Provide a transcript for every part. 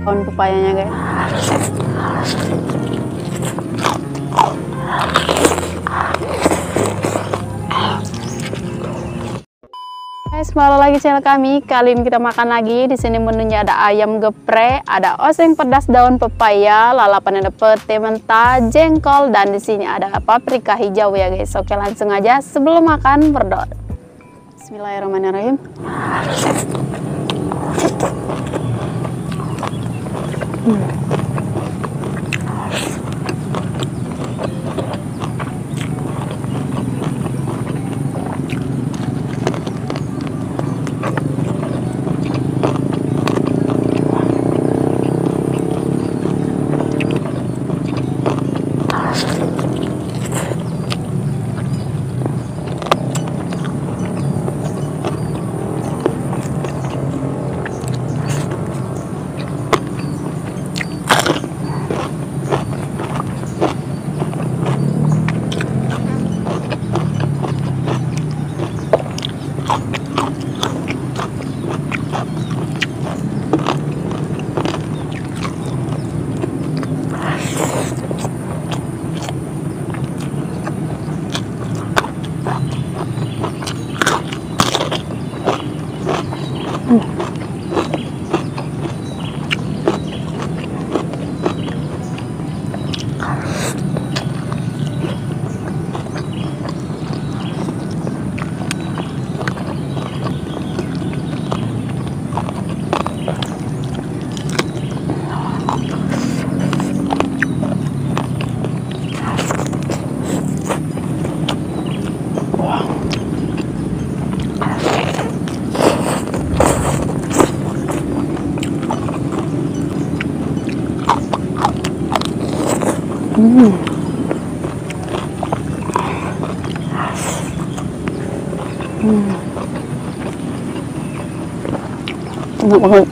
Daun pepayanya guys. Guys, balik lagi channel kami. Kali ini kita makan lagi. Di sini menunya ada ayam geprek, ada oseng pedas daun pepaya, lalapan ada pete mentah, jengkol, dan di sini ada paprika hijau ya guys. Oke, langsung aja sebelum makan berdoa. Bismillahirrahmanirrahim. Enak banget.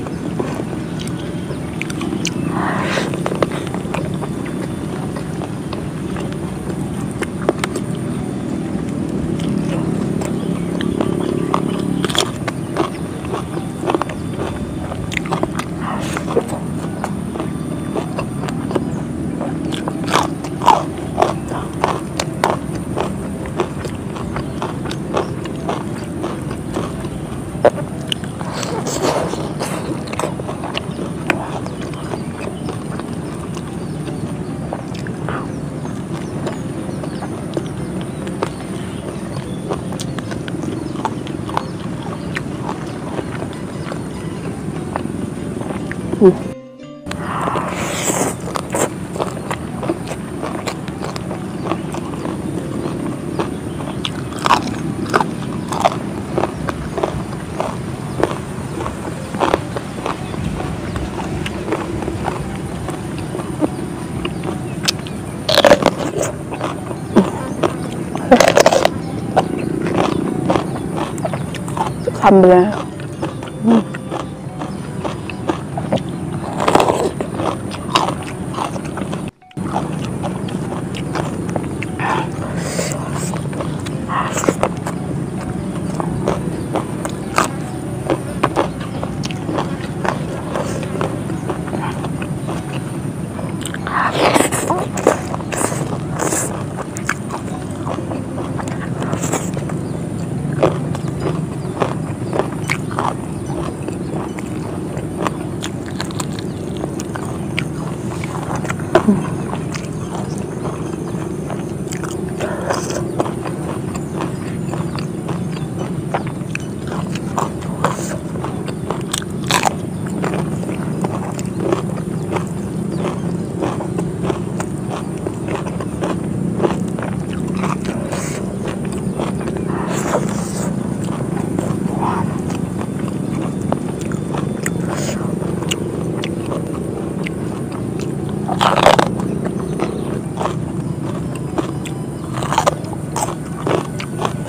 Sambelnya.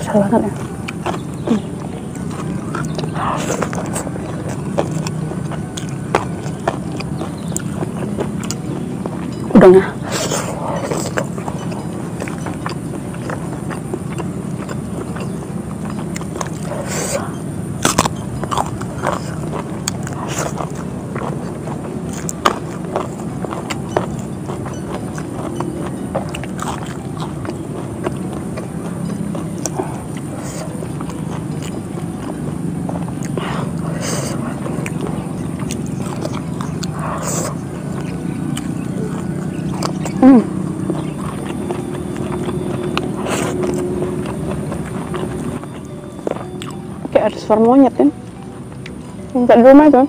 Besar banget ya. Udangnya. Suara monyet kan? Enggak di rumah itu.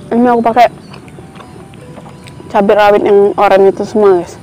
Ini aku pakai cabai rawit yang oranye itu semua, guys.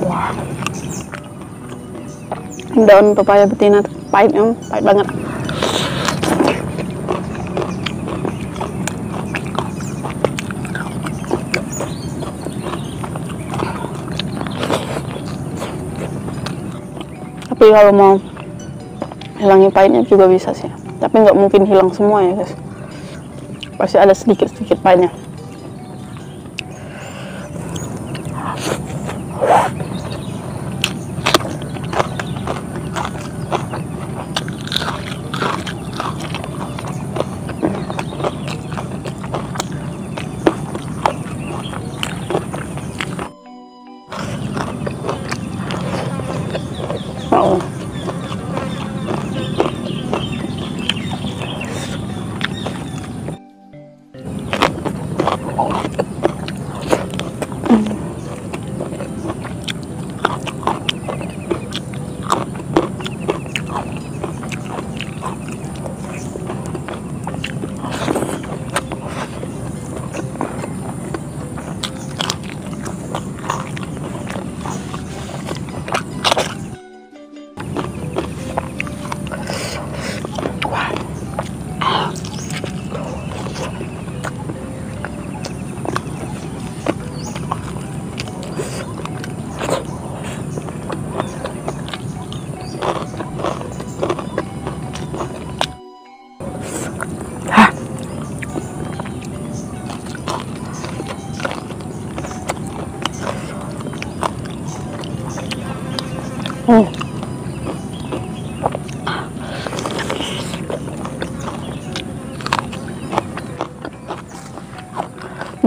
Wah. Daun pepaya betina tuh pahit, pahit banget. Tapi kalau mau hilangin pahitnya juga bisa sih. Tapi nggak mungkin hilang semua ya guys. Pasti ada sedikit-sedikit pahitnya. Oh.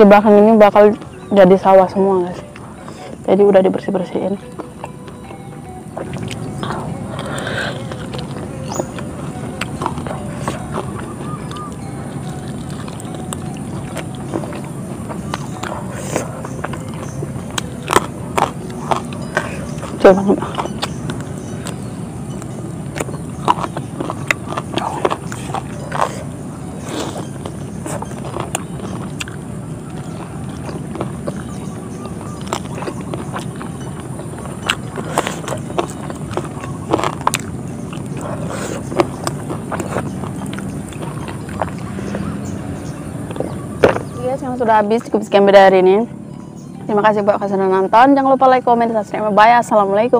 Di belakang ini bakal jadi sawah semua guys, jadi udah dibersih-bersihin. Coba banget. Guys, yang sudah habis, cukup sekian video hari ini. Terima kasih buat kalian sudah nonton. Jangan lupa like, komen, subscribe. Bye. Assalamualaikum.